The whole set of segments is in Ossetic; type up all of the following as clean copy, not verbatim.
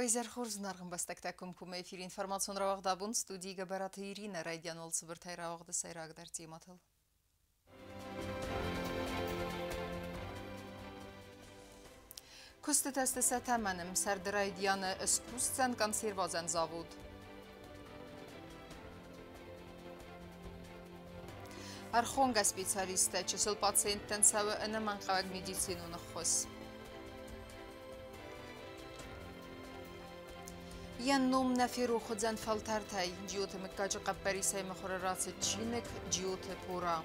Уӕ изӕр хорз, зынаргъ ӕмбӕстӕгтӕ, комкоммӕ эфиры информацион рауагъд абон, студийы Гӕбӕраты Иринӕ, райдиан уал цыбыртӕй рауагъды сӕйрагдӕр темӕтыл. Куыстытӕ сты сӕ тӕмӕны, сӕрды райдианы скусдзӕн консервуадзӕн завод. Ӕрхонгӕ специалисттӕ чысыл пациенттӕн цӕуы ӕнӕмӕнгхъӕуӕг медицинон ӕххуыс. Йӕ ном нӕ ферох уыдзӕн фӕлтӕртӕй. Джиоты мыггаджы хъӕппӕрисӕй мыхуыры рацыд чиныг «Джиоты Пора».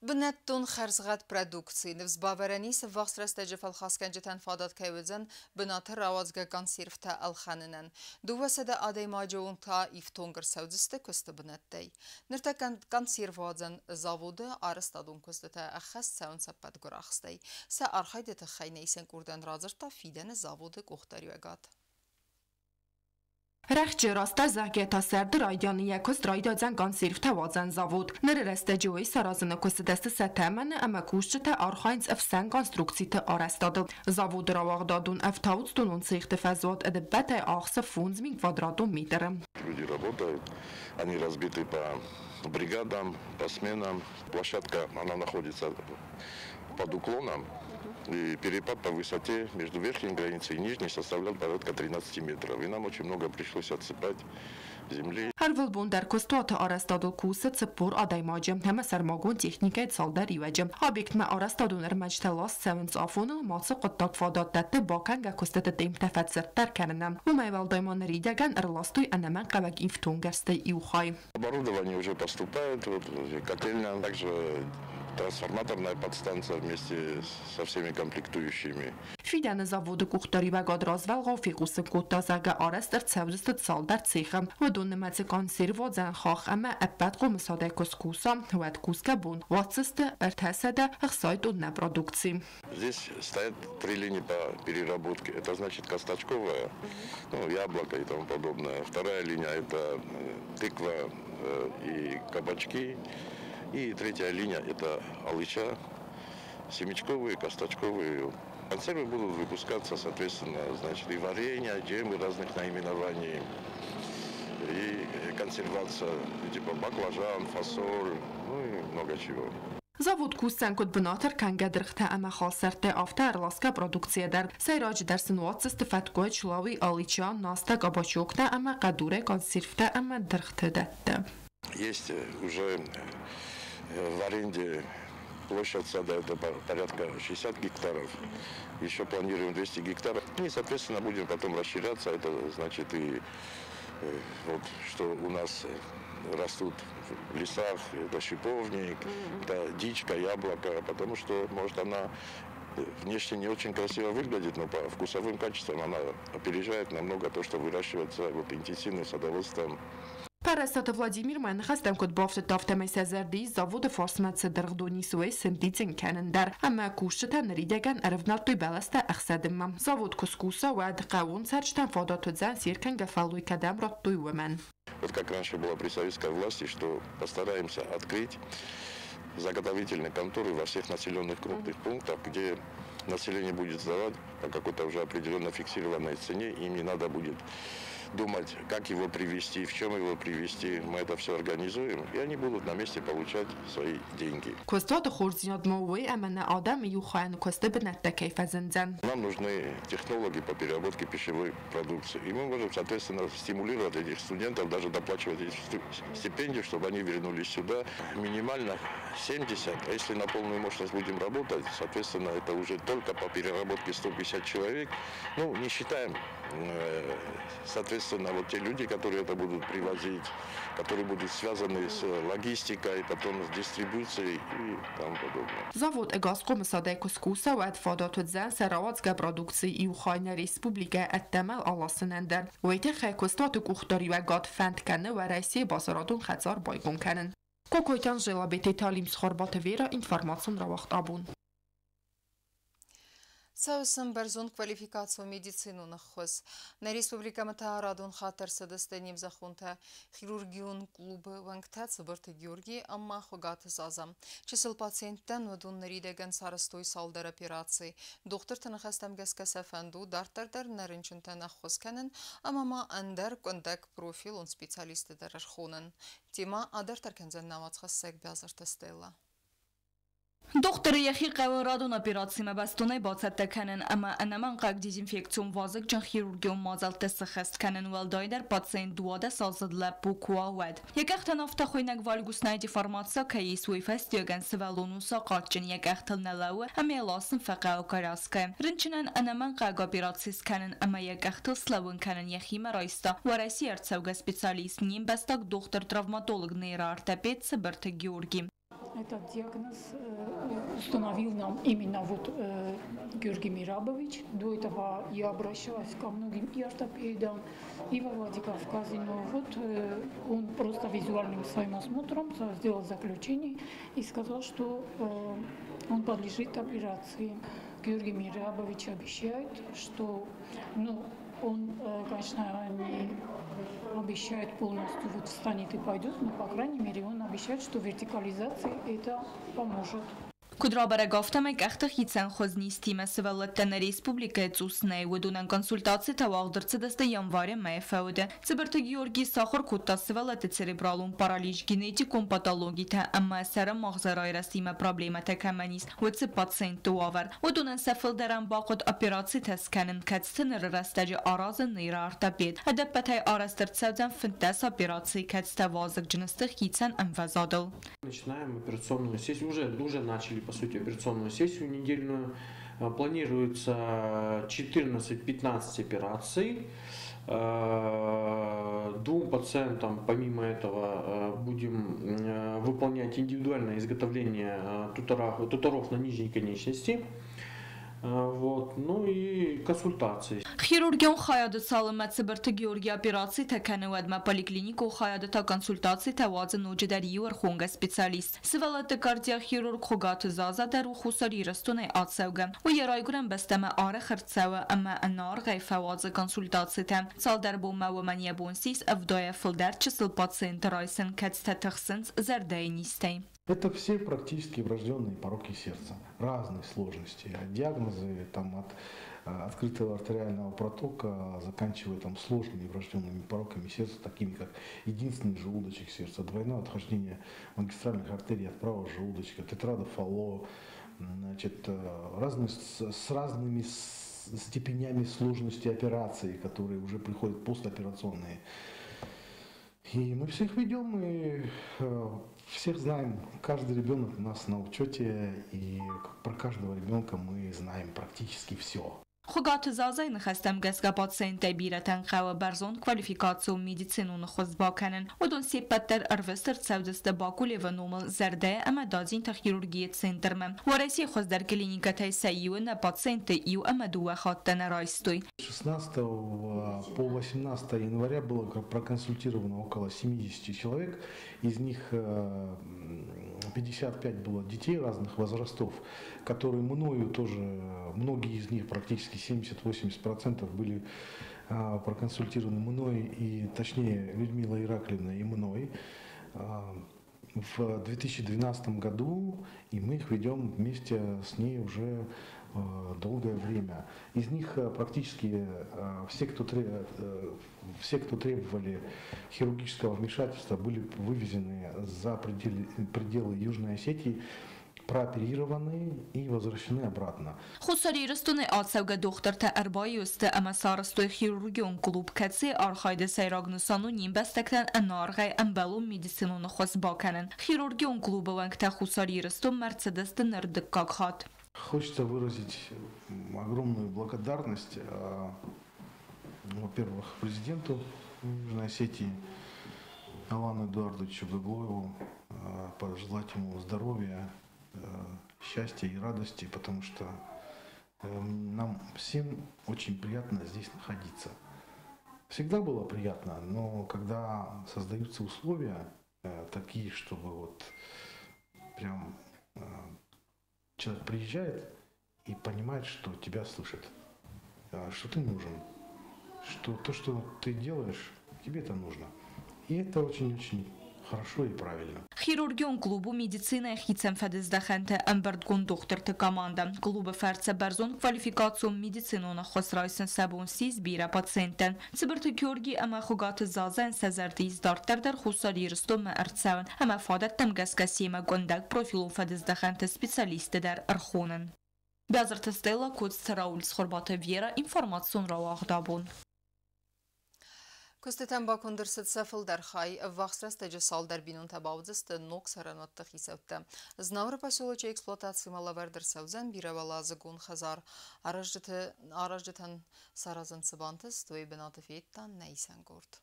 Бынӕттон хӕрзгъӕд продукци ныфс бавӕрӕн ис, ӕввахс рӕстӕджы фӕлхасгӕнджытӕн фадат кӕй уыдзӕн бынаты рауадзгӕ консервтӕ ӕлхӕнынӕн. 200 адӕймаджы онг та ифтонг ӕрцӕудзысты куысты бынӕттӕй. Ныртӕккӕ консервуадзӕн заводы арӕзтадон куыстытӕ ӕххӕст цӕуынц ӕппӕт гуырахстӕй. Сӕ архайды тыххӕй нӕ исӕн къордӕн радзырдта фидӕны заводы къухдариуӕгад. Рӕхджы раста зӕгъгӕ та сӕрды райдианы йӕ куыст райдайдзӕн консервтӕ уадзӕн завод. Ныры рӕстӕджы уый саразыны куыстытӕ сты сӕ тӕмӕны ӕмӕ кусджытӕ архайынц ӕфсӕн конструкциты арӕзтадыл. Заводы рауагъдадон ӕфтауцдонон цехты фӕзуат ӕдӕппӕтӕй ахсы 5000 квадратон метры. Люди работают, они разбиты по бригадам, по сменам. Площадка, она находится под уклоном, и перепад по высоте между верхней границей и нижней составлял порядка 13 метров. И нам очень много пришлось отсыпать земли. Ӕрвылбон дӕр куыстуаты арӕзтадыл кусы 40 адӕймаджы ӕмӕ сӕрмагонд техникӕйы цалдӕр иуӕджы. Объектмӕ арӕзтадон ӕрмӕджытӕ ласт цӕуынц афоныл, мацы хъуыддаг фадат дӕтты бакӕнгӕ куыстыты темптӕ фӕцырддӕр кӕнынӕн. Уымӕй уӕлдай ма ныридӕгӕн ӕрластой ӕнӕмӕнгхъӕуӕг ифтонггӕрзтӕй иу хай. Оборудование уже поступает, вот, котельная, также трансформаторная подстанция вместе со всеми комплектующими. Фидӕны заводы къухдариуӕгад развӕлгъау фехъусын кодта, зӕгъгӕ, арӕзт ӕрцӕудзысты цалдӕр цехы. Уыдон нымӕцы консервуадзӕн хахх ӕмӕ ӕппӕт хъомысадӕй куы скуса, уӕд кусгӕ бон уадздзысты 360 тоннӕ продукци. Здесь стоят три линии по переработке. Это значит косточковая, ну, яблоко и тому подобное. Вторая линия – это тыква и кабачки. И третья линия – это алыча, семечковые, косточковые. Консервы будут выпускаться, соответственно, значит, и варенье, джемы разных наименований, и консервация, типа баклажан, фасоль, ну и много чего. Завод кусдзӕн куыд бынаты ӕркӕнгӕ дыргътӕ ӕмӕ халсӕрттӕ, афтӕ ӕрласгӕ продукцийӕ дӕр. Сӕйраджыдӕр сын уадздзысты фӕткъуы, чылауи, алыча, настӕ, кабачоктӕ ӕмӕ хъӕдурӕй консервтӕ ӕмӕ дыргъты дӕттӕ. Есть уже в аренде площадь сада, это порядка 60 гектаров. Еще планируем 200 гектаров. И, соответственно, будем потом расширяться. Это значит и вот, что у нас растут в лесах, это шиповник, это дичка, яблоко, потому что, может, она внешне не очень красиво выглядит, но по вкусовым качествам она опережает намного то, что выращивается вот интенсивным садоводством. Пӕррӕстаты Владимир мӕ ныхӕстӕм куыд бафтыдта, афтӕмӕй сӕ зӕрды ис заводы фарсмӕ цы дыргъдон ис, уый сӕндидзын кӕнын дӕр. Ӕмӕ кусджытӕ ныридӕгӕн ӕрӕвнӕлдтой бӕлӕстӕ ӕхсӕдынмӕ. Завод куы скуса, уӕд хъӕууон цӕрджытӕн фадат уыдзӕн се ркӕнгӕ фӕллой кӕдӕм радтой, уымӕн. Вот как раньше было при советской власти, что постараемся открыть заготовительные конторы во всех населенных крупных пунктах, где население будет сдавать по какой-то уже определенно фиксированной цене, им не надо будет думать, как его привезти, в чем его привезти. Мы это все организуем, и они будут на месте получать свои деньги. Куыстуаты хорздзинад ма уый, ӕмӕ нӕ адӕмы иу хайӕн куысты бынӕттӕ кӕй фӕзындзӕн. Нам нужны технологи по переработке пищевой продукции. И мы можем, соответственно, стимулировать этих студентов, даже доплачивать эти стипендии, чтобы они вернулись сюда. Минимально 70, а если на полную мощность будем работать, соответственно, это уже только по переработке 150 человек. Ну, не считаем, соответственно, вот те люди, которые это будут привозить, которые будут связаны с логистикой, потом с дистрибуцией и тому подобное. Завод ӕгас хъомысадӕй куы скуса, уӕд фадат уыдзӕн сӕ рауадзгӕ продукцийы иу хай нӕ республикӕ ӕддӕмӕ аласынӕн дӕр. Уый тыххӕй куыстуаты къухдариуӕгад фӕнд кӕны Уӕрӕсейы базарадон хӕдзар байгом кӕнын. Кокойты Анжела, Бететы Алим, Цхуырбаты Вера, информацион рауагъд абон. Цӕуы сын бӕрзонд квалификацион медицинон ӕххуыс. Нӕ республикӕмӕ та радон хатт ӕрцыдысты не мзӕххонтӕ хирургион клубы уӕнгтӕ Цыбырты Георгий ӕмӕ Хуыгаты Заза. Чысыл пациенттӕн уыдон ныридӕгӕн сарӕзтой цалдӕр операцийы. Дохтырты ныхӕстӕм гӕсгӕ сӕ фӕнд у дарддӕр дӕр нӕ рынчынтӕн ӕххуыс кӕнын ӕмӕ ма ӕндӕр къуындӕг профилон специалистты дӕр ӕрхонын. Темӕ адарддӕр кӕндзӕн нӕ уацхӕссӕг Биазырты Стелла. Дохтыры йӕхи хъӕуы радон операцимӕ бӕстонӕй бацӕттӕ кӕнын ӕмӕ ӕнӕмӕнгхъӕуӕг дезинфекцион вазыгджын хирургион мадзӕлттӕ сӕххӕст кӕнын, уӕлдайдӕр пациент 12-аздзыд лӕппу куы уа, уӕд. Йӕ къӕхтӕн афтӕхуыйнӕг вальгусная деформация кӕй ис, уый фӕстиуӕгӕн сывӕллон у сахъатджын, йӕ къӕхтыл нӕ лӕууы ӕмӕ йӕ ласын фӕхъӕуы коляскӕйы. Рынчынӕн ӕнӕмӕнгхъӕуӕг операци скӕнын ӕмӕ йӕ къӕхтыл слӕууын кӕнын йӕхимӕ райста Уӕрӕсейы ӕрцӕугӕ специалист, не мбӕстаг дохтыр-травматолог нейроортопед Цыбырты Георги. Этот диагноз установил нам именно вот Георгий Мирабович. До этого я обращалась ко многим и ортопедам, и во Владикавказе, но вот он просто визуальным своим осмотром сделал заключение и сказал, что он подлежит операции. Георгий Мирабович обещает, что, ну, он, конечно, не обещает полностью, вот встанет и пойдет, но, по крайней мере, он обещает, что вертикализации это поможет. Куыд рабӕрӕг, афтӕмӕй къӕхты хицӕн хуыз низтимӕ сывӕллӕттӕ нӕ республикӕйы цъус нӕй. Уыдонӕн консультацитӕ уагъд ӕрцыдысты январы мӕйы фӕуды. Цыбырты Георгий сахуыр кодта сывӕллӕтты церебралон паралич, генетикон патологитӕ ӕмӕ сӕры магъзы райрӕзтимӕ проблемӕтӕ кӕмӕн ис, уыцы пациентты уавӕр. Уыдонӕн сӕ фылдӕрӕн бахъуыд операцитӕ скӕнын, кӕцыты ныры рӕстӕджы аразы нейроортопед. Ӕдӕппӕтӕй арӕзт ӕрцӕудзӕн 15 операцийы, кӕцытӕ вазыгджын сты хицӕн ӕмвӕзадыл. Начинаем операционную сессию, уже начали, по сути, операционную сессию недельную. Планируется 14-15 операций. Двум пациентам, помимо этого, будем выполнять индивидуальное изготовление туторов на нижней конечности. Вот. Ну и консультации. Хирургион хайады цалынмӕ Цыбырты Георги операцитӕ кӕны, уӕдмӕ поликлиникон хайады та консультацитӕ уадзы ноджыдӕр иу ӕрхонгӕ специалист. Сывӕллӕтты кардиохирург Хуыгаты Заза дӕр у Хуссар Ирыстонӕй ацӕугӕ. Уый йӕ райгуырӕн бӕстӕмӕ арӕх ӕрцӕуы ӕмӕ ӕнӕаргъӕй фӕуадзы консультацитӕ. Цалдӕр бонмӕ уымӕн йӕ бон ссис 70-ӕй фылдӕр чысыл пациенты райсын, кӕцытӕ тыхсынц зӕрдӕйы низтӕй. Это все практически врожденные пороки сердца, разной сложности. Диагнозы там, от открытого артериального протока, заканчивая там, сложными врожденными пороками сердца, такими как единственный желудочек сердца, двойное отхождение магистральных артерий от правого желудочка, тетрада Фалло, значит, разные, с разными степенями сложности операции, которые уже приходят постоперационные. И мы всех ведем и всех знаем. Каждый ребенок у нас на учете, и про каждого ребенка мы знаем практически все. Хуыгаты Зазайы ныхӕстӕм гӕсгӕ пациенттӕй бирӕтӕн хъӕуы бӕрзонд квалификацион медицинон ӕххуыс бакӕнын. Уыдон се ппӕт дӕр ӕрвыст ӕрцӕудзысты Бакулевы номыл зӕрдӕйы ӕмӕ дадзинты хирургийы центрмӕ. Уӕрӕсейы хуыздӕр клиникӕтӕй сӕ иуы нӕ пациентты иу ӕмӕ дыууӕ хатты нӕ райстой. 16 по 18 января было проконсультировано около 70 человек. Из них 55 было детей разных возрастов, которые мною тоже, многие из них, практически 70-80% были проконсультированы мной, и точнее Людмилой Ираклиевной и мной в 2012 году, и мы их ведем вместе с ней уже долгое время. Из них практически все, кто требовали хирургического вмешательства, были вывезены за пределы Южной Осетии, прооперированы и возвращены обратно. Хуссар Ирыстонӕй ацӕугӕ дохтыртӕ ӕрбаиу сты ӕмӕ сарӕзтой хирургион клуб, кӕцыйы архайды сӕйраг нысан у не мбӕстӕгтӕн ӕнӕаргъӕй ӕмбӕлон медицинон ӕххуыс бакӕнын. Хирургион клубы уӕнгтӕ Хуссар Ирыстонмӕ ӕрцыдысты ныр дыккаг хатт. Хочется выразить огромную благодарность, во-первых, президенту Южной Осетии Алану Эдуардовичу Гаглоеву, пожелать ему здоровья, счастья и радости, потому что нам всем очень приятно здесь находиться. Всегда было приятно, но когда создаются условия такие, чтобы вот прям человек приезжает И понимать, что тебя слышат, что ты нужен, что то, что ты делаешь, тебе это нужно. И это очень-очень хорошо и правильно. Хирургион клуб у медицинӕйы хицӕн фӕдыздӕхӕнты ӕмбырдгонд дохтырты командӕ. Клубы фӕрцы бӕрзонд квалификацион медицинон ӕххуыс райсын сӕ бон ссис бирӕ пациенттӕн. Цыбырты Георги ӕмӕ Хуыгаты Зазайӕн сӕ зӕрды ис дарддӕр дӕр Хуссар Ирыстонмӕ ӕрцӕуын ӕмӕ фадӕттӕм гӕсгӕ семӕ къуындӕг профилон фӕдыздӕхӕнты специалистты дӕр ӕрхонын. Бязырты Стелла, Коцты Рауль, Цхуырбаты Вера, информацион рауагъд абон. Куыстытӕн баконд ӕрцыд сӕ фылдӕр хай. Ӕввахс рӕстӕджы цалдӕр бинонтӕ бауыдзысты ног цӕрӕнуӕтты хицӕуттӕ. Знауыры поселочы эксплуатацимӕ лӕвӕрд ӕрцӕудзӕн бирӕуӕладзыгон хӕдзар. Аразджытӕн саразын цы бантыст, уый бынаты федта нӕ исӕн къорд.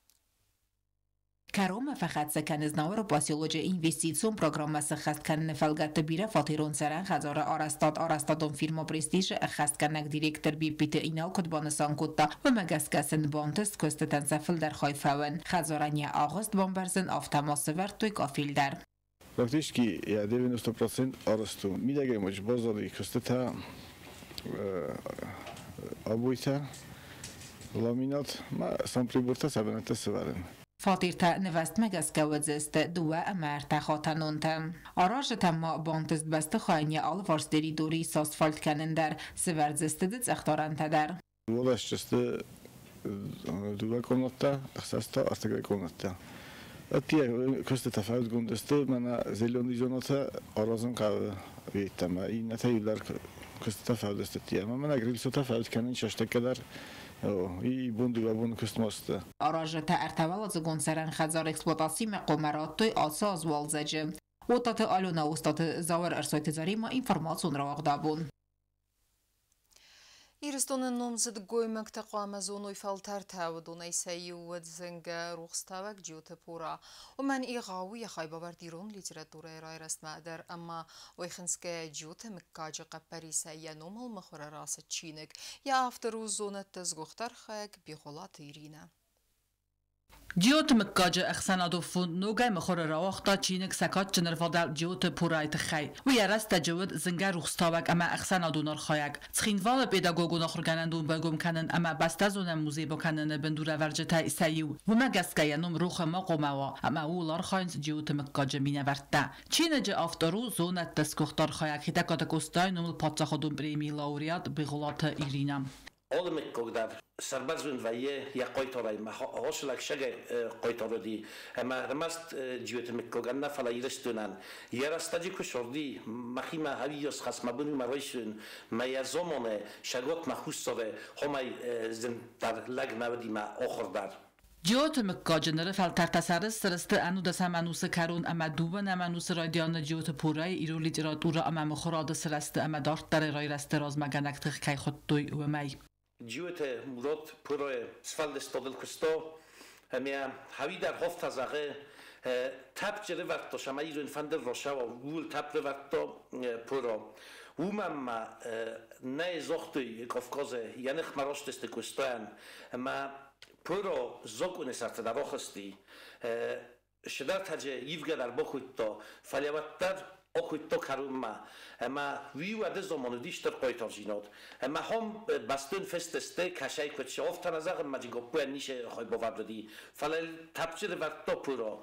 Кӕронмӕ фӕхӕццӕ кӕны Знауыры поселочы инвестицион программӕ сыххӕст кӕныны фӕлгӕтты бирӕфатерон цӕрӕн хӕдзары арӕзтад. Арӕзтадон фирмӕ Престиж-ы ӕххӕстгӕнӕг директор Беппиты Инал куыд банысан кодта, уымӕ гӕсгӕ сын бантыст куыстытӕн сӕ фылдӕр хай фӕуын. Хӕдзарӕн йӕ агъуыст бамбӕрзын, афтӕ ма сӕвӕрдтой кафель дӕр. Практически йӕ 90% арӕзт у. Мидӕгӕй ма баззади куыстытӕ, обойтӕ, ламинат, ма сам прибортӕ сӕ бынӕтты сӕвӕрын. Фатертӕ нывӕзтмӕ гӕсгӕ уыдзысты дыууӕ ӕмӕ ӕртӕ хатӕнонтӕ. Аразджытӕм ма бантыст бӕстыхайӕн йӕ алыварс территори сасфальт кӕнын дӕр, сӕвӕрдзысты дзы цъӕхдарӕнтӕ дӕр. Уӕлӕсджысты дыууӕ комнаттӕ, ӕхсӕз та ӕртыккаг комнаттӕ. Ӕдде куыстытӕ фӕудгонд сты, мӕнӕ зеленый зонатӕ аразын хъӕуы йеддӕмӕ. Иннӕтӕ иудӕр куыстытӕ фӕуд сты ӕмӕ мӕнӕ крыльцотӕ фӕуд кӕнын сӕстӕккӕ дӕр и бон дыууӕ боны куыстмӕ сты. Аразджытӕ ӕртӕуӕладзыгон цӕрӕн хӕдзар эксплуатацимӕ хъуамӕ радтой ацы аз уалдзӕджы. Оттаты Алена, Остаты Зауыр, Ӕрсойты Заремӕ, информацион рауагъд абон. Ирыстоны номдзыд гоймӕгтӕ хъуамӕ зоной фӕлтӕртӕ, уыдонӕй сӕ иу уыд зынгӕ рухстауӕг Джиоты Пура. Уымӕн егъау у йӕ хайбавӕрд ирон литературӕйы райрӕзтмӕ дӕр ӕмӕ уый хынцгӕйӕ Джиоты мыггаджы хъӕппӕрисӕй йӕ номыл мыхуыры рацыд чиныг. Йӕ автор у зонӕдты сгуыхт архайӕг Бигъуылаты Иринӕ. Джиоты мыггаджы ӕхсӕнадон фонд ногӕй мыхуыры рауагъта чиныг сӕ кадджын ӕрвадӕл Джиоты Пурайы тыххӕй. Уый йӕ рӕстӕджы уыд зынгӕ рухстауӕг ӕмӕ ӕхсӕнадон архайӕг. Цхинвалы педагогон ахуыргӕнӕндон байгом кӕнын ӕмӕ бӕстӕзонӕн музей бакӕныны бындурӕвӕрджытӕй сӕ иу. Уымӕ гӕсгӕ йӕ ном рохы ма хъуамӕ уа, ӕмӕ ууыл архайынц Джиоты мыггаджы минӕвӕрттӕ. Чиныджы автор у зонӕдты сгуыхт архайӕг Хетӕгкаты Къостайы номыл паддзахадон премийы лауреат Бигъуылаты Иринӕ. Алы мыггаг дӕр сӕрбӕрзонд вӕййы йӕ хъайтарӕй. Хосылӕг сӕгӕй хъайтар уыди ӕмӕ ӕрмӕст Джиоты мыггагӕн нӕ, фӕлӕ Ирыстонӕн. Йӕ рӕстӕджы куы сорди, мӕхимӕ ӕвиййас хӕс мӕ бон у мӕ райсын, мӕ йӕ заманы Сӕгатмӕ Хуссары хомӕй зынддӕр лӕг нӕ уыди мӕ ахуыр дӕр. Джиоты мыггаджы ныры фӕлтӕртӕ сӕрыстыр сты ӕнудӕсӕм ӕнусы кӕрон ӕмӕ дыууынӕм ӕнусы райдианы Джиоты Пурайы ирон литературӕ ӕмӕ мыхуырады сырӕзты ӕмӕ дарддӕры райрӕзты размӕгӕнӕг тых кӕй хуыдтой, уымӕй. Джиоты Мурат Пурайы сфӕлдыстадыл куыста ӕмӕ хӕуидӕр хофтӕ зӕгъы, тӕпп рывӕрдта, сӕмӕ ирон фӕндыр росӕуа, ууыл тӕпп рывӕрдта Пура. Уымӕн ма нӕ загътой Кавказы, йӕ ныхмӕ растысты куыстайӕн, ӕмӕ Пура закъоны сӕрты дӕр ахызти, сыдӕртӕджы ивгӕ дӕр бакодта, фӕлӕ уӕддӕр акодта кӕронмӕ. Ӕмӕ уый уӕды заман уыди стыр хъайтардзинад. Ӕмӕ ахӕм бӕстон фыст сты, кӕсӕй куыд сӕ афтӕ нӕ зӕгъын, мӕ гоппойӕн ницы хайбавӕрд уыди, фӕлӕ тӕпджы рывӕрдта Пура.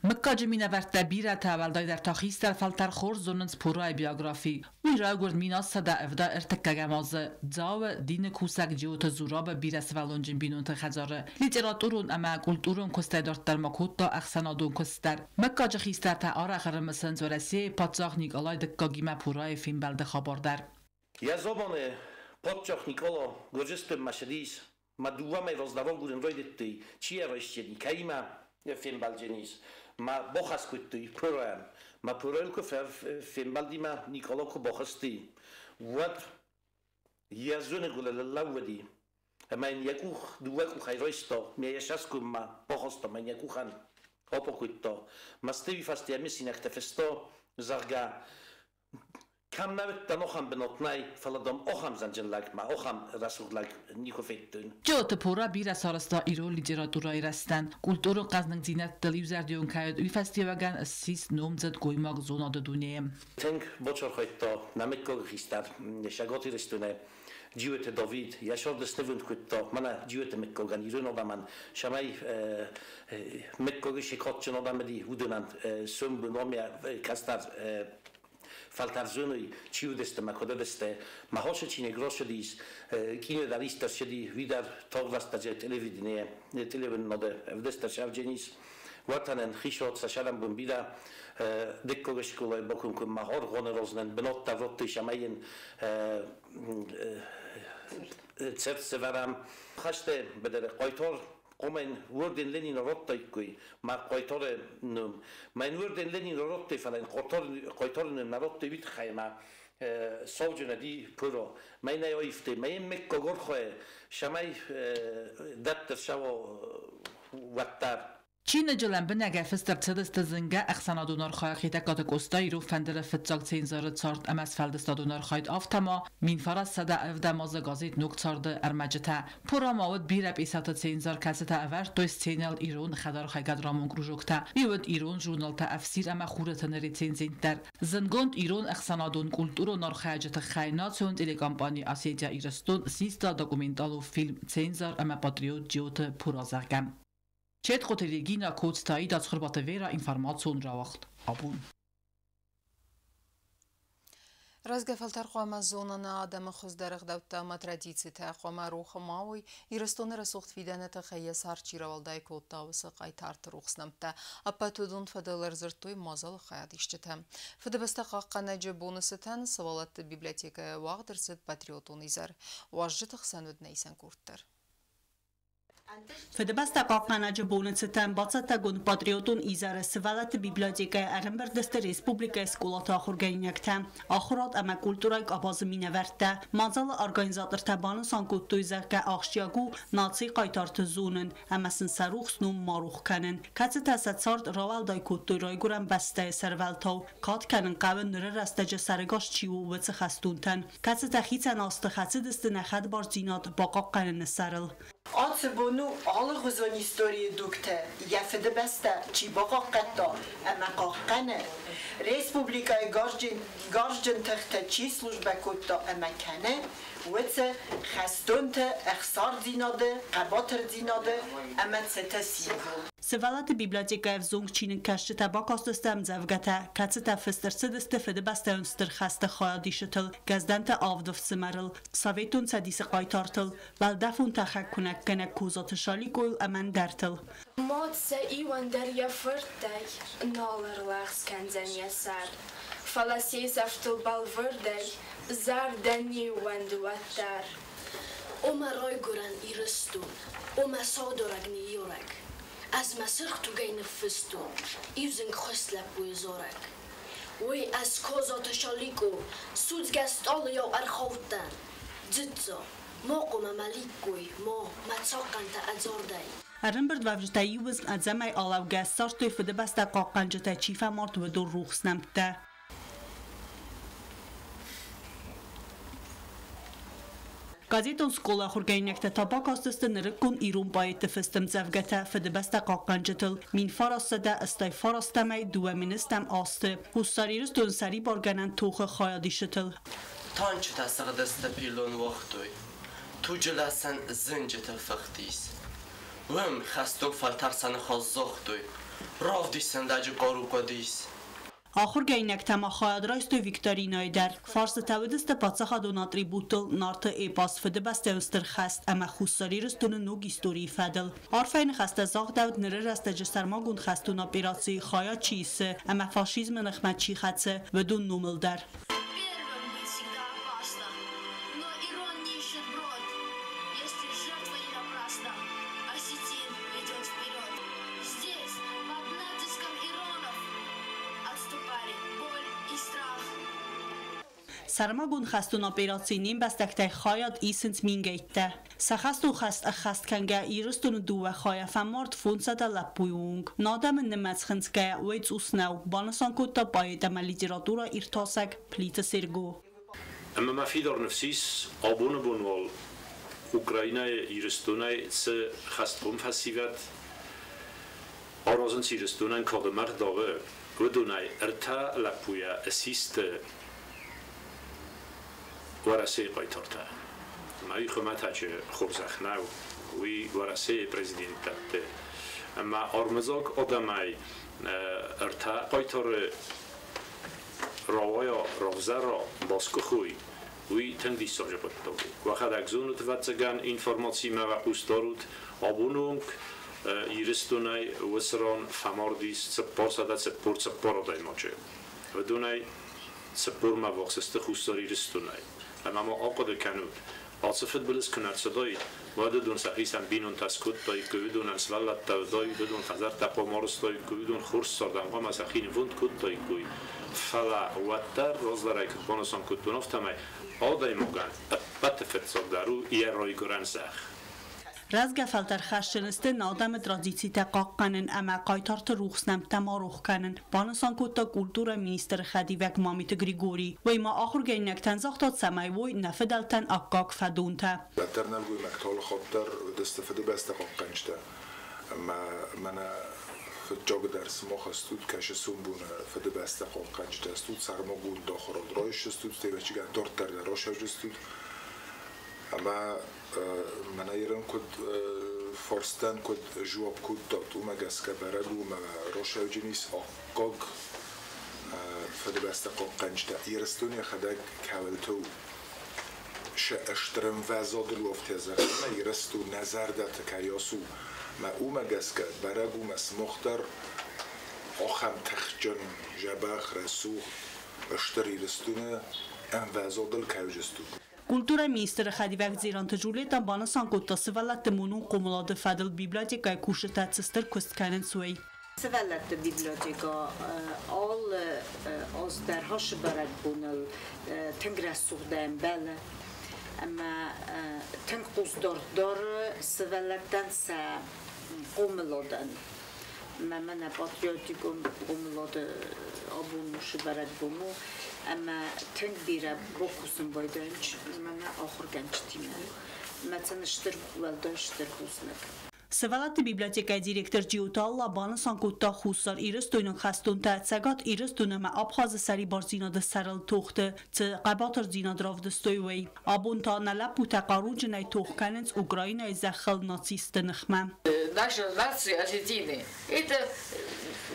Мыггаджы минӕвӕрттӕ бирӕтӕ, уӕлдайдӕр та хистӕр фӕлтӕр хорз зонынц Пурайы биографи. Уый райгуырд 1173 азы Дзауы дины кусӕг Джиоты Зурабы бирӕсывӕллонджын бинонты хӕдзары. Литературон ӕмӕ культурон куыстӕй дарддӕр ма кодта ӕхсӕнадон куыст дӕр. Мыггаджы хистӕртӕ арӕх ӕрымысынц Уӕрӕсейы паддзах Николай Дыккагимӕ Пурайы фембӕлды хабар дӕр. Йӕ заманы паддзах Никъала Гуырдзыстонмӕ цыдис, мӕ дыууӕ мӕй раздӕр агурын райдыдтой, чи ӕрайсдзӕни, кӕимӕ фембӕлдзӕнис. Мӕ бахӕс кодтой Пурайӕн. Мӕ Пурайыл куы фембӕлди мӕ Никъала куы бахызти, уӕд йӕ зоныгуылы ныллӕууыди ӕмӕ йын йӕ къух дыууӕ къухӕй райста, мӕ йӕ сӕсгоммӕ бахаста мӕ йын йӕ къухӕн апа кодта. Мӕ Стеви фӕсте мысинӕгтӕ фыста, зӕгъгӕ, Кӕм нӕ уыдтӕн, ахӕм бынат нӕй, фӕлӕ, дам, ахӕм зӕнджын лӕг ма ахӕм рӕсугъд лӕг никуы федтон. Джиоты Пура бирӕ сарӕзта ирон литературӕйы рӕзтӕн, культурон хъӕзныгдзинӕдтыл иузӕрдион кӕй уыд, уый фӕстиуӕгӕн ссис номдзыд гоймаг зонады дунейы. Тынг бацархайдта нӕ мыггаджы хистӕр Цӕгат Ирыстонӕй Джиоты Давид, йӕ царды снывонд кодта мӕнӕ Джиоты мыггагӕн, ирон адӕмӕн, цӕмӕй мыггаджы цы кадджын адӕм уыди, уыдонӕн сомбон ам йӕ кӕстӕр фӕлтӕр зоной, чи уыдысты мӕ куыд уыдысты. Мӕ хосы чиныг рацыдис, кино дӕр ист ӕрцыди, уый дӕр тагъд рӕстӕджы телевиденийы телеуынынады ӕвдыст ӕрцӕудзӕнис. Уӕртӕнӕн хицауад сӕ сӕрӕнбон бирӕ дыккаг скъолайы бакомкоммӕ аргъуаны разынӕн бынат дӕр радтой, цӕмӕй йын цырт сӕвӕрӕм. Хӕсты быдыры хъайтар хъуамӕ орден Ленина радтаиккой, мӕ хъайтары ном. Мӕн орден Ленина радтой, фӕлӕ йын хъайтары ном нӕ радтой, уый тыххӕй ӕмӕ сауджын уыди Пуро. Мӕн ӕй аивтой, мӕ йын мыггаг архайы, цӕмӕй дарддӕр цӕуа уӕддӕр. Чиныджы лӕмбынӕгӕй фыст ӕрцыдысты зынгӕ ӕхсӕнадон архайӕг Хетӕгкаты Къостайы Ирон фӕндыры фыццаг цензоры цард ӕмӕ сфӕлдыстадон архайд, афтӕ ма 1907 азы газет Ног царды ӕрмӕджытӕ. Пура ма уыд бирӕ пъесӕты цензор, кӕцытӕ ӕвӕрдтой сценӕйыл ирон хӕдархайгӕ драмон кружоктӕ. Уый уыд ирон журналтӕ Ӕфсир ӕмӕ Хуры тыны рецензент дӕр. Зындгонд ирон ӕхсӕнадон культурон архайӕджы тыххӕй национ телекомпани Осетия Ирыстон систа документалон фильм Цензор ӕмӕ патриот Джиоты Пура, зӕгъгӕ. Четхъоты Регина, Коцты Аида, Цхуырбаты Вера, информацион рауагъд Абон. Рӕзгӕ фӕлтӕр хъуамӕ зона нӕ адӕмы хуыздӕр ӕгъдӕуттӕ ӕмӕ традицитӕ, хъуамӕ рох ма уой, Ирыстоны рӕсугъд фидӕны тыххӕй йӕ цард чи рауӕлдай кодта, уыцы хъайтарты рухс нӕмттӕ. Ӕппӕт уыдон фӕдыл ӕрдзырдтой мадзалы хайадисджытӕ. Фыдыбӕстӕ хъахъхъӕнӕджы боны цытӕн сывӕллӕтты библиотекӕйы уагъд ӕрцыд патриотон изӕр. Уазджыты хсӕн уыд нӕ исӕн къорд дӕр. Фыдыбӕстӕ хъахъхъӕнӕджы боны цытӕн бацӕттӕгонд патриотон изӕры сывӕллӕтты библиотекӕйы ӕрӕмбырд сты республикӕйы скъолаты ахуыргӕнинӕгтӕ, ахуырад ӕмӕ культурӕйы къабазы минӕвӕрттӕ. Мадзалы организатортӕ банысан кодтой, зӕгъгӕ, ахсджиаг у нацийы хъайтарты зонын ӕмӕ сын сӕ рухс ном ма рох кӕнын, кӕцытӕ сӕ цард рауӕлдай кодтой райгуырӕн бӕстӕйы сӕрвӕлтау. Кад кӕнын хъӕуы ныры рӕстӕджы сӕрыгас чи у, уыцы хӕстонтӕн, кӕцытӕ хицӕн азты хӕцыдысты нӕ хӕдбардзинад бахъахъхъӕныны сӕрыл. Ацы бон у алыгъуызон историйы дугтӕ, йӕ фыдыбӕстӕ чи бахъахъхъӕдта ӕмӕ хъахъхъӕны, республикӕйы гарзджын тыхтӕ чи службӕ кодта ӕмӕ кӕны, уыцы хӕстонты ӕхсардзинады, хъӕбатырдзинады ӕмӕ цыты символ. Сывӕллӕтты библиотекӕйы ӕвзонг чиныгкӕсджытӕ бакастысты ӕмдзӕвгӕтӕ, кӕцытӕ фыст ӕрцыдысты Фыдыбӕстӕйон Стыр хӕсты хайадисджытыл, Гӕздӕнты авд ӕфсымӕрыл, Советон Цӕдисы хъайтартыл, уӕлдӕфон тӕхӕг куынӕггӕнӕг Козаты Шаликъойыл ӕмӕ ӕндӕртыл. Мад сӕ иуӕн дӕр йӕ фырттӕй нал ӕрлӕгъз кӕндзӕн йӕ сӕр, фӕлӕ се сӕфтыл бӕлвырдӕй зӕрдӕ не ууӕнды уӕддӕр. О мӕ райгуырӕн Ирыстон, о мӕ саударӕг ныййарӕг, ӕз мӕ сырх тугӕй ныффыстон иу зынгхуыст лӕппуйы зарӕг. Уый ӕз Козаты Шаликъо судзгӕ стъалыйау ӕрхаудтӕн. Дзыцца, ма хъуамӕ мӕликкой, ма, мӕ цахъхъӕнтӕ ӕдзардӕй. Ӕрӕмбырдуӕвджытӕ иу уысм ӕдзӕмӕй алӕугӕ ссардтой Фыдыбӕстӕ хъахъхъӕнджытӕ чи фӕмард, уыдон рухс нӕмттӕ. Газетон скъола ахуыргӕнинӕгтӕ та бакастысты нырыккон ирон поэтты фыст ӕмдзӕвгӕтӕ Фыдыбӕстӕ хъахъхъӕнджытыл 1989-ӕй 2000-ӕм азты Хуссар Ирыстоны сӕрибаргӕнӕн тохы хайадисджытыл. Танчытӕ сыгъдысты пиллон уагътой, туджы лӕсӕн зынджытыл фыхтис. Уым хӕстон фӕлтӕр сӕ ныхас загътой, равдисын лӕджы хъару хъуыдис. Ахуыргӕнинӕгтӕ ма хайад райстой викторинӕйы дӕр. Фарстытӕ уыдысты паддзахадон атрибуттыл, Нарты эпос, Фыдыбӕстӕйон Стыр хӕст ӕмӕ Хуссар Ирыстоны ног историйы фӕдыл. Арфӕйы ныхӕстӕ загъдӕуыд ныры рӕстӕджы сӕрмагонд хӕстон операцийы хайад чи исы ӕмӕ фашизмы ныхмӕ чи хӕцы, уыдон номыл дӕр. Первым быть всегда опасно, но Ирон не ищет брод. Если жертва не напрасна, осетин идет вперед. Здесь, под натиском иронов, отступали боль и страх. Сӕрмагонд хӕстон операцийы не мбӕстӕгтӕй хайад исынц мингӕйттӕ. Сӕ хӕстон хӕс ӕххӕст кӕнгӕ Ирыстоны дыууӕ хайӕ фӕмард 500 лӕппуйы онг. Нӕ адӕмы нымӕц хынцгӕйӕ уый цъус нӕу, банысан кодта поэт ӕмӕ литературӕ иртасӕг Плиты Серго. Ӕмӕ мӕ фидар ныфс ис, абоны бон уал Украинӕйы Ирыстонӕй цы хӕстхъом фӕсивӕд аразынц Ирыстонӕн кады ӕгъдауы, уыдонӕй ӕртӕ лӕппуйӕ ссисты Уӕрӕсейы хъайтартӕ. Ӕмӕ уый хуымӕтӕджы хорзӕх нӕу, уый Уӕрӕсейы президент дӕтты. Ӕмӕ армыдзаг адӕмӕй ӕртӕ хъайтары рауайа, равзӕра, басгуыхой, уый тынг диссаджы хъуыддаг у. Уӕхӕдӕг зонут, ӕвӕццӕгӕн, информацимӕ уӕ хъус дарут, абоны онг Ирыстонӕй уыцы ран фӕмардис 444 адӕймаджы. Уыдонӕй 40-мӕ ввахс сты Хуссар Ирыстонӕй. Ӕмӕ ма ахъуыды кӕнут, ацы фыдбылыз куы нӕ рцыдаид, уӕд уыдон сӕхицӕн бинонтӕ скодтаиккой, уыдонӕн сывӕллӕттӕ уыдаид, уыдон хӕдзӕрттӕ хъуамӕ арызтаиккой, уыдон хорз цардӕн хъуамӕ сӕхи нывонд кодтаиккой. Фӕлӕ уӕддӕр раздӕрӕй куыд банысан кодтон, афтӕмӕй адӕймагӕн ӕппӕты фыццагдӕр у йӕ райгуырӕн зӕхх. Рӕзгӕ фӕлтӕр хӕсджын сты нӕ адӕмы традицитӕ хъахъхъӕнын ӕмӕ хъайтарты рухс нӕмттӕ ма рох кӕнын, банысан кодта культурӕйы министры хӕдивӕг Мамиты Григорий. Уый ма ахуыргӕнинӕгтӕн загъта, цӕмӕй уой нӕ фыдӕлтӕн аккаг фӕдонтӕ. Дарддӕр нӕлгоймӕгтӕ алы хатт дӕр уыдысты Фыдыбӕстӕ хъахъхъӕнджытӕ ӕмӕ мӕнӕ фыццагдӕр сымах стут, кӕсы сомбоны Фыдыбӕстӕ хъахъхъӕнджытӕ стут, сӕрмагонд ахуырад райсдзыстут, стӕй дарддӕр дӕр расӕвдзыстут. Ӕмӕ мӕнӕ ерын куыд фарстӕн куыд жуап кодтат, уымӕ гӕсгӕ бӕрӕг у, ӕмӕ расӕвджынис аккаг Фыдыбӕстӕ хъахъхъӕнджытӕ. Ирыстон йӕхӕдӕг кӕуылты у. Се стыр ӕмвӕзадыл у афтӕ зӕгъӕн, ӕмӕ Ирыстон нӕ зӕрдӕты кӕй у. Мӕ уымӕ гӕсгӕ бӕрӕг у, мӕ сымах дӕр ахӕм тыхджын, дзӕбӕх, рӕсугъд стыр Ирыстоны ӕмвӕзадыл кӕй уыдзыстут. Культурӕйы министры хӕдивӕг Дзеранты Джульетта банысан кодта сывӕллӕтты монон хъомылады фӕдыл библиотекӕйы кусджытӕ цы стыр куыст кӕнынц, уый. Сывӕллӕтты библиотекӕ алы аз дӕр хӕссы бӕрӕгбоныл тынг рӕсугъд ӕмбӕлы ӕмӕ тынг хъусдард дары сывӕллӕттӕн сӕ хъомыладӕн. Ӕмӕ мӕнӕ патриотикон хъомылады абон уыцы бӕрӕгбон у ӕмӕ тынг бирӕ бакусын байдайын мӕнӕ ахуыргӕнджытимӕ. Мӕ сын стыр уӕлдай стыр бузныг. Сывӕллӕтты библиотекӕйы директор Джиоты Алла банысан кодта Хуссар Ирыстойнаг хӕстонтӕ Цӕгат Ирыстон ӕмӕ Абхазы сӕрибардзинады сӕрыл тохты цы хъӕбатырдзинад равдыстой, уый. Абон та нӕ лӕппутӕ хъаруджынӕй тох кӕнынц Украинӕйы зӕххыл нацистты ныхмӕ. Наша нация осетины – это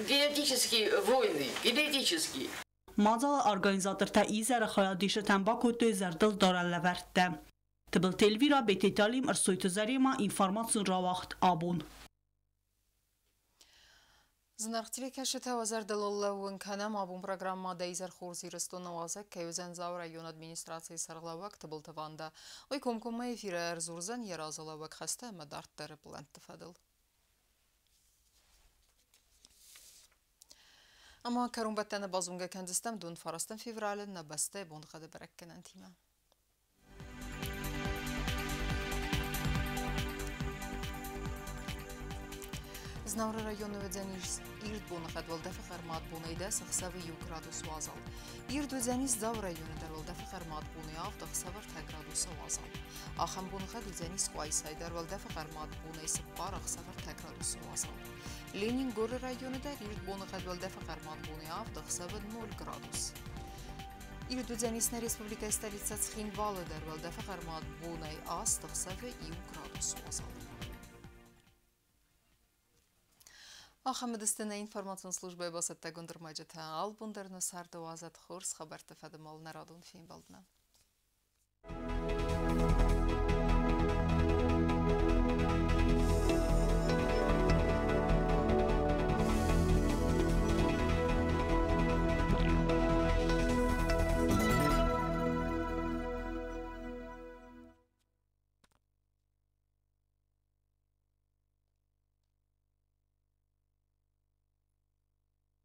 генетические войны, генетические. Мадзалы организатортӕ изӕры хайадисджытӕн бакодтой зӕрдылдарӕн лӕвӕрттӕ. Тыбылты Эльвира, Бететы Алим, Ӕрсойты Заремӕ, информацион рауагъд «Абон». Зынаргъ телекӕсджытӕ, уӕ зӕрдыл лӕууын кӕнӕм, абон программӕ «Дӕ изӕр хорз, Ирыстоны уазӕг» кӕй уыдзӕн Дзауы районы администрацийы сӕргълӕууӕг Тыбылты Ванда. Уый комкоммӕ эфиры ӕрдзурдзӕн йӕ разылӕууӕг хӕстӕ ӕмӕ дарддӕры плӕнтты фӕдыл. Ӕмӕ кӕронбӕттӕны базонгӕ кӕндзыстӕм дон 9 февралы нӕ бӕстӕйы боныхъӕды бӕрӕггӕнӕнтимӕ. Знауыры районы уыдзӕнис ирд боныхъӕд, уӕлдӕфы хъӕрмад бонӕй 10, ӕхсӕвы 1 градус уазал. Ирд уыдзӕнис Дзауы районы дӕр, уӕлдӕфы хъӕрмад бонӕй 7, ӕхсӕвы 3 градусы уазал. Ахӕм боныхъӕд уыдзӕнис Къуайсайы дӕр, уӕлдӕфы хъӕрмад бонӕй 4, ӕхсӕвы 3 градусы уазал. Ленингоры районы дӕр ирд боныхъӕд, уӕлдӕфы хъӕрмад бонӕй 7, ӕхсӕвы 0 градус. Ирд уыдзӕнис нӕ республикӕйы столицӕ Цхинвалы дӕр, уӕлдӕфы хъӕрмад бонӕй 8, ӕхсӕвы 1 градус уазал. Ахӕм уыдысты нӕ информацион службӕйы бацӕттӕгонд ӕрмӕджытӕ. Албон дӕр нӕ царды уадзӕд хорз хабӕртты фӕдыл нӕ радон фембӕлдмӕ.